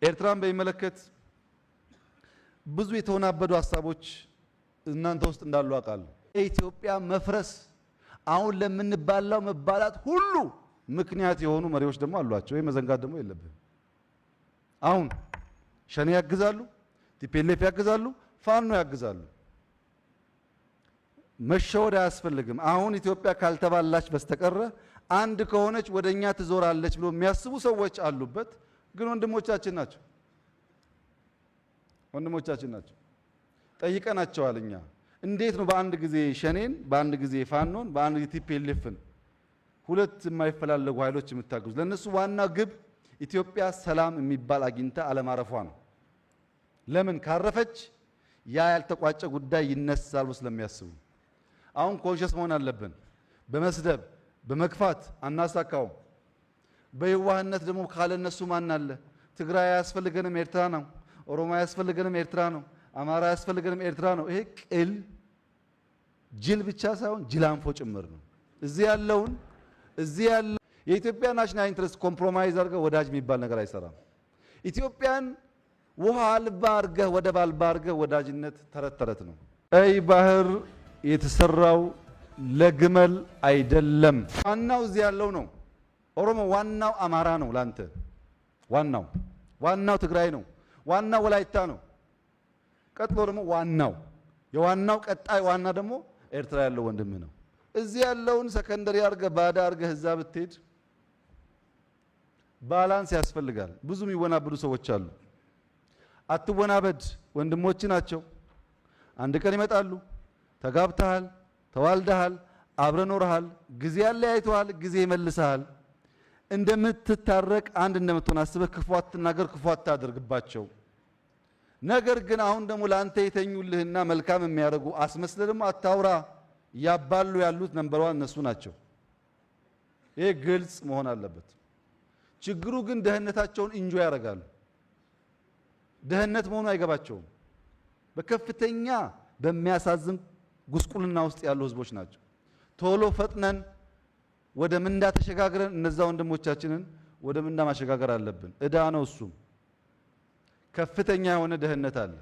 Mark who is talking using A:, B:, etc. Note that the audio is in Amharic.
A: ኤርትራን በሚመለከት ብዙ የተወናበዱ ሀሳቦች እናንተ ውስጥ እንዳሉ አውቃለሁ። የኢትዮጵያ መፍረስ አሁን ለምንባላው መባላት ሁሉ ምክንያት የሆኑ መሪዎች ደግሞ አሏቸው። ይህ መዘንጋት ደግሞ የለብህም። አሁን ሸኔ ያግዛሉ፣ TPLF ያግዛሉ፣ ፋኖ ያግዛሉ። መሸወድ አያስፈልግም። አሁን ኢትዮጵያ ካልተባላች በስተቀረ አንድ ከሆነች ወደኛ ትዞራለች ብሎ የሚያስቡ ሰዎች አሉበት። ግን ወንድሞቻችን ናቸው፣ ወንድሞቻችን ናቸው። ጠይቀናቸዋል። እኛ እንዴት ነው በአንድ ጊዜ ሸኔን፣ በአንድ ጊዜ ፋኖን፣ በአንድ ጊዜ TPLF ን ሁለት የማይፈላለጉ ኃይሎች የምታግዙ? ለእነሱ ዋና ግብ ኢትዮጵያ ሰላም የሚባል አግኝታ አለማረፏ ነው። ለምን ካረፈች ያ ያልተቋጨ ጉዳይ ይነሳል ብሎ ስለሚያስቡ አሁን conscious መሆን አለብን። በመስደብ በመግፋት አናሳካውም። በየዋህነት ደግሞ ካለ እነሱ ማን አለ? ትግራይ አያስፈልገንም ኤርትራ ነው። ኦሮሞ አያስፈልገንም ኤርትራ ነው። አማራ አያስፈልገንም ኤርትራ ነው። ይሄ ቅል ጅል ብቻ ሳይሆን ጅላንፎ ጭምር ነው። እዚህ ያለውን እዚህ ያለው የኢትዮጵያ national interest compromise አድርገህ ወዳጅ የሚባል ነገር አይሰራም። ኢትዮጵያን ውሃ አልባ አድርገህ ወደብ አልባ አድርገህ ወዳጅነት ተረት ተረት ነው። ቀይ ባህር የተሰራው ለግመል አይደለም። ዋናው እዚህ ያለው ነው። ኦሮሞ ዋናው አማራ ነው። ላንተ ዋናው ዋናው ትግራይ ነው። ዋናው ወላይታ ነው። ቀጥሎ ደግሞ ዋናው የዋናው ቀጣይ ዋና ደግሞ ኤርትራ ያለው ወንድምህ ነው። እዚህ ያለውን secondary አድርገህ ባዳ አድርገህ እዛ ብትሄድ balance ያስፈልጋል። ብዙ የሚወናበዱ ሰዎች አሉ። አትወናበድ፣ ወንድሞች ናቸው። አንድ ቀን ይመጣሉ። ተጋብተሃል፣ ተዋልደሃል፣ አብረ ኖረሃል፣ ጊዜ ያለያይተዋል፣ ጊዜ ይመልስሃል። እንደምትታረቅ አንድ እንደምትሆን አስበህ ክፉ አትናገር፣ ክፉ አታደርግባቸው። ነገር ግን አሁን ደግሞ ለአንተ የተኙልህና መልካም የሚያደርጉ አስመስለህ ደግሞ አታውራ። እያባሉ ያሉት number one እነሱ ናቸው። ይህ ግልጽ መሆን አለበት። ችግሩ ግን ደህንነታቸውን enjoy ያደርጋሉ። ድህነት መሆኑ አይገባቸውም። በከፍተኛ በሚያሳዝን ጉስቁልና ውስጥ ያሉ ህዝቦች ናቸው። ቶሎ ፈጥነን ወደ ምንዳ ተሸጋግረን እነዛ ወንድሞቻችንን ወደ ምንዳ ማሸጋገር አለብን። እዳ ነው እሱም። ከፍተኛ የሆነ ድህነት አለ።